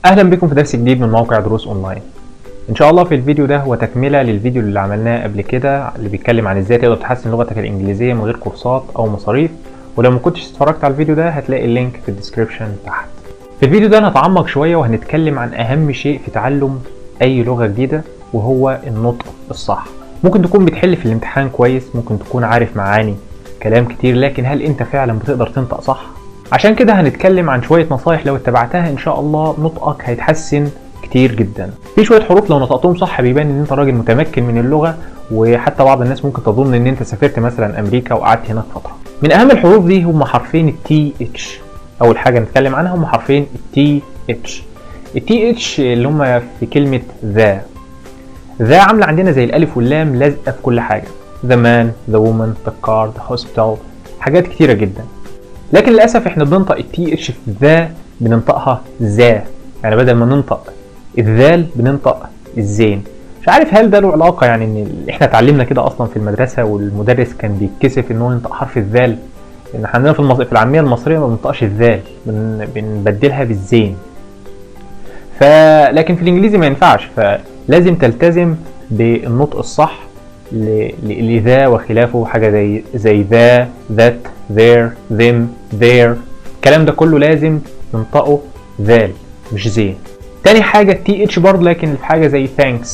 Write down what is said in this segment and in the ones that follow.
اهلا بكم في درس جديد من موقع دروس اونلاين. ان شاء الله في الفيديو ده هو تكمله للفيديو اللي عملناه قبل كده، اللي بيتكلم عن ازاي تقدر تحسن لغتك الانجليزية من غير كورسات او مصاريف. ولو ما كنتش اتفرجت على الفيديو ده هتلاقي ال link في ال description تحت. في الفيديو ده هنتعمق شوية وهنتكلم عن اهم شيء في تعلم اي لغة جديدة، وهو النطق الصح. ممكن تكون بتحل في الامتحان كويس، ممكن تكون عارف معاني كلام كتير، لكن هل انت فعلا بتقدر تنطق صح؟ عشان كده هنتكلم عن شوية نصايح لو اتبعتها ان شاء الله نطقك هيتحسن كتير جدا. في شوية حروف لو نطقتهم صح بيبان ان انت راجل متمكن من اللغة، وحتى بعض الناس ممكن تظن ان انت سافرت مثلا امريكا وقعدت هناك فترة. من اهم الحروف دي هم حرفين ال TH. اول حاجة نتكلم عنها هم حرفين ال TH. ال TH اللي هم في كلمة the. the عاملة عندنا زي الالف واللام، لازقة في كل حاجة. the man، the woman، the car، the hospital، حاجات كتيرة جدا. لكن للاسف احنا بننطق ال TH في the بننطقها ذا، يعني بدل ما ننطق الذال بننطق الزين. مش عارف هل ده له علاقة، يعني ان احنا اتعلمنا كده اصلا في المدرسة والمدرس كان بيتكسف ان هو ينطق حرف الذال، لان احنا عندنا في العامية المصرية ما بننطقش الذال، بنبدلها بالزين. لكن في الانجليزي ما ينفعش، فلازم تلتزم بالنطق الصح ل the وخلافه، حاجة زي the، that، there، them، their. الكلام ده كله لازم ننطقه ذال مش زين. تاني حاجة TH برضه، لكن في حاجة زي thanks،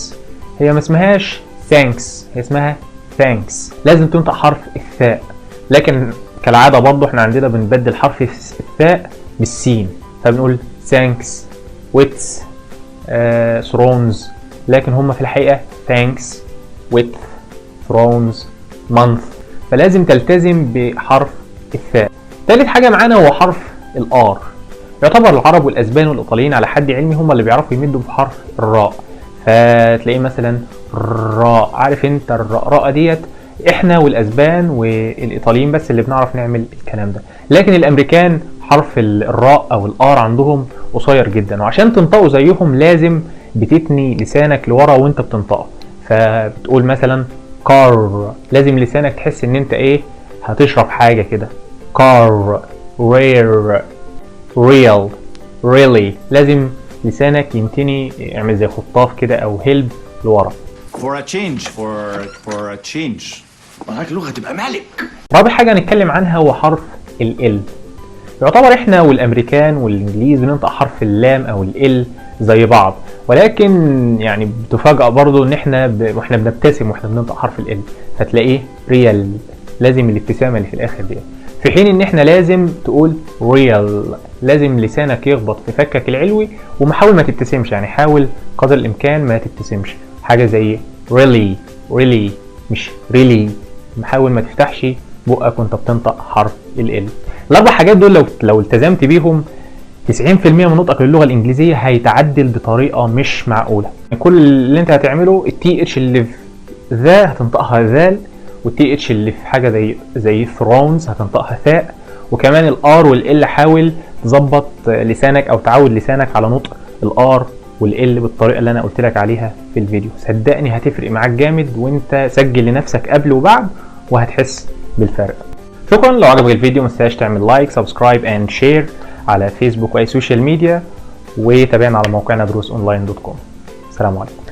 هي ما اسمهاش thanks، هي اسمها thanks، لازم تنطق حرف الثاء. لكن كالعادة برضه احنا عندنا بنبدل حرف الثاء بالسين، فبنقول thanks، width، thrones، لكن هما في الحقيقة thanks، width، thrones، month، فلازم تلتزم بحرف الثاء. تالت حاجة معانا هو حرف ال R. يعتبر العرب والاسبان والايطاليين على حد علمي هم اللي بيعرفوا يمدوا في حرف الراء، فتلاقيه مثلا راء، عارف انت الراء ديت احنا والاسبان والايطاليين بس اللي بنعرف نعمل الكلام ده. لكن الامريكان حرف الراء او ال R عندهم قصير جدا، وعشان تنطقوا زيهم لازم بتتني لسانك لورا وانت بتنطقه، فبتقول مثلا car، لازم لسانك تحس ان انت ايه هتشرب حاجة كده، car، rare، real، really، لازم لسانك ينتني، يعمل زي خطاف كده او هلب لورا. For a change, for a change. معاك لغة تبقى ملك. رابع حاجة هنتكلم عنها هو حرف ال L. يعتبر احنا والامريكان والانجليز بننطق حرف اللام او ال L زي بعض، ولكن يعني بتفاجأ برضو ان احنا واحنا بنبتسم واحنا بننطق حرف ال L، فتلاقيه real، لازم الابتسامة اللي في الاخر دي، في حين ان احنا لازم تقول real، لازم لسانك يخبط في فكك العلوي، ومحاول ما تبتسمش، يعني حاول قدر الامكان ما تبتسمش. حاجة زي really، really مش really، حاول ما تفتحش بقك وانت بتنطق حرف ال L. الاربع حاجات دول لو التزمت بيهم 90% من نطقك للغة الانجليزية هيتعدل بطريقة مش معقولة. كل اللي انت هتعمله ال TH اللي في the هتنطقها ذال، وال TH اللي في حاجة زي thrones هتنطقها ثاء، وكمان ال R وال L حاول تظبط لسانك او تعود لسانك على نطق ال R وال L بالطريقة اللي انا قلت لك عليها في الفيديو. صدقني هتفرق معاك جامد، وانت سجل لنفسك قبل وبعد وهتحس بالفرق. شكرا، لو عجبك الفيديو ما تنساش تعمل like، subscribe and share على فيسبوك واي social media، وتابعنا على موقعنا دروس online dot com. السلام عليكم.